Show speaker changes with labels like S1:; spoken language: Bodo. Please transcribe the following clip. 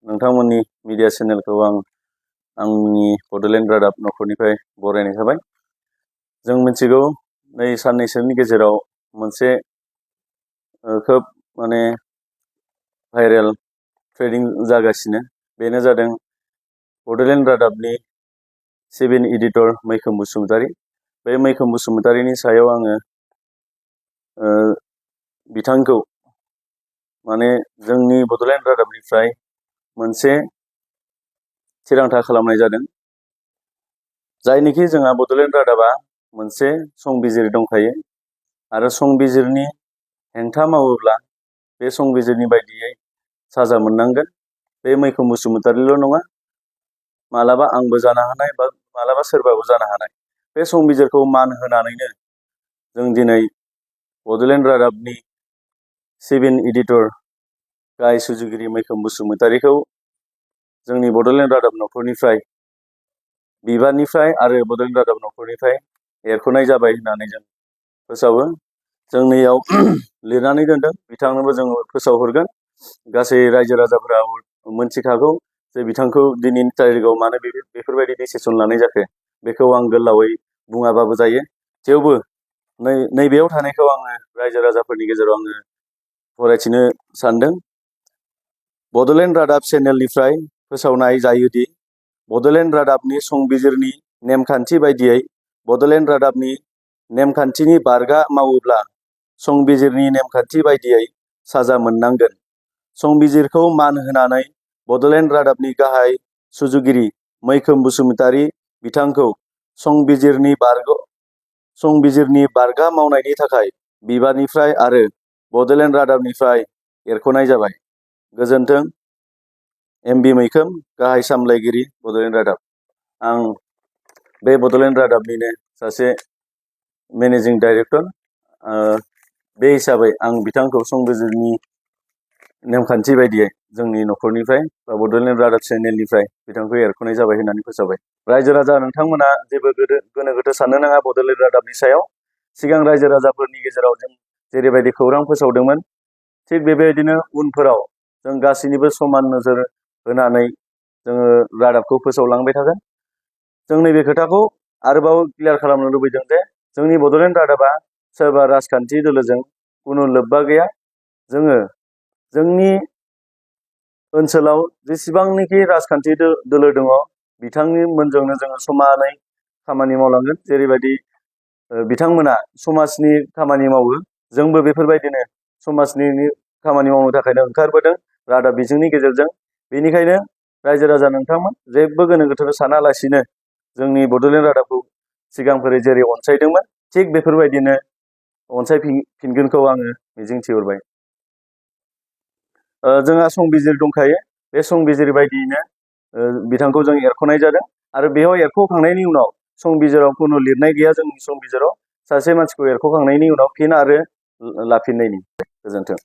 S1: नोंथांमोननि मिडिया चेनेलखौ आंनि बड'लेण्ड रादाब नखरनिफ्राय बरायनाय थाबाय। जों मिथिगौ नै साननैसोनि गेजेराव मोनसे खोब भाइरेल ट्रेडिं जागासिनो, बेनो जादों बड'लेण्ड रादाबनि सिभिल एडिटर मैखोम बसुमतारी। बे मैखोम बसुमतारीनि सायाव आङो बिथांखौ जोंनि बड'लेण्ड रादाबनिफ्राय मोनसे थिरांथा खालामनाय जादों, जायनिखि जोंहा बड'लेण्ड रादाबा मोनसे संबिजिर दंखायो आरो संबिजिरनि हेंथा मावोब्ला बे संबिजिरनि बायदियै साजा मोननांगोन। बे मैखोम बसुमतारील' नङा, मालाबा आंबो जानो हानाय बा मालाबा सोरबाबो जानो हानाय। बे संबिजिरखौ मान होनानैनो जों दिनै बड'लेण्ड रादाबनि सिभिल एडिटर गाहाय सुजुगिरि मैखोम बसुमतारीखौ जोंनि बड'लेण्ड रादाब नखरनिफ्राय बिबाननिफ्राय आरो बड'लेण्ड रादाब नखरनिफ्राय एरख'नाय जाबाय होननानै जों फोसावो। जोंनियाव लिरनानै दोनदों, बिथांनोबो जों फोसावहरगोन। गासै रायजो राजाफोरा मोनथिखागौ जे बिथांखौ दिनैनि तारिखआव मानो बेफोरबायदि डिसिसन लानाय जाखो, बेखौ आं गोलावै बुङाबाबो जायो। थेवबो नैबेयाव थानायखौ आङो रायजो राजाफोरनि गेजेराव आङो फरायथिनो सानदों। बड'लेण्ड रादाब चेनेलनिफ्राय फोसावनाय जायोदि बड'लेण्ड रादाबनि संबिजिरनि नेमखान्थि बायदियै बड'लेण्ड रादाबनि नेमखान्थिनि बारगा मावोब्ला संबिजिरनि नेमखान्थि बायदियै साजा मोननांगोन। संबिजिरखौ मान होनानै बड'लेण्ड रादाबनि गाहाय सुजुगिरि मैखोम बसुमतारी बिथांखौ संबिजिरनि बारगा मावनायनि थाखाय बिबाननिफ्राय आरो बड'लेण्ड रादाबनिफ्राय एरख'नाय जाबाय। गोजोन्थों। एमबि मैखोम, गाहाय सामलायगिरि, बड'लेण्ड रादाब। आं बे बड'लेण्ड रादाबनिनो सासे मेनेजिं डाइरेक्टर। बे हिसाबै आं बिथांखौ संबिजिरनि नेमखान्थि बायदियै जोंनि नखरनिफ्राय बा बड'लेण्ड रादाब चेनेलनिफ्राय बिथांखौ एरख'नाय जाबाय होननानै फोसावबाय। रायजो राजा नोंथांमोना जेबो गोनो गोथो साननो नाङा बड'लेण्ड रादाबनि सायाव। सिगां रायजो राजाफोरनि गेजेराव जों जेरैबायदि खौरां फोसावदोंमोन, थिग बेबायदिनो उनफोराव जों गासैनिबो समान नोजोर होनानै जोङो रादाबखौ फोसावलांबाय थागोन। जों नैबे खोथाखौ आरोबाव क्लियार खालामनो लुबैदों जे जोंनि बड'लेण्ड रादाबा सोरबा राजखान्थि दोलोजों खुनु लोब्बा गैया। जोङो जोंनि ओनसोलाव जेसेबांनाखि राजखान्थि दोलो दङ, बिथांमोनजोंनो जोङो समानै खामानि मावलांगोन। जेरैबायदि बिथांमोना समाजनि खामानि मावो, जोंबो बेफोरबायदिनो समाजनि खामानि मावनो थाखायनो ओंखारबोदों रादाब बिजोंनि गेजेरजों। बेनिखायनो रायजो राजा नोंथांमोन जेबो गोनो गोथो सानालासिनो जोंनि बड'लेण्ड रादाबखौ सिगांफोरै जेरै अनसायदोंमोन, थिग बेफोरबायदिनो अनसायफिनगोनखौ आङो मिजिंथिहरबाय। जोंहा संबिजिर दंखायो, बे संबिजिर बायदियैनो बिथांखौ जों एरख'नाय जादों आरो बेयाव एरख'खांनायनि उनाव संबिजिराव खुनु लिरनाय गैया। जोंनि संबिजिराव सासे मानसिखौ एरख'खांनायनि उनाव फिन आरो लाफिननायनि। गोजोन्थों।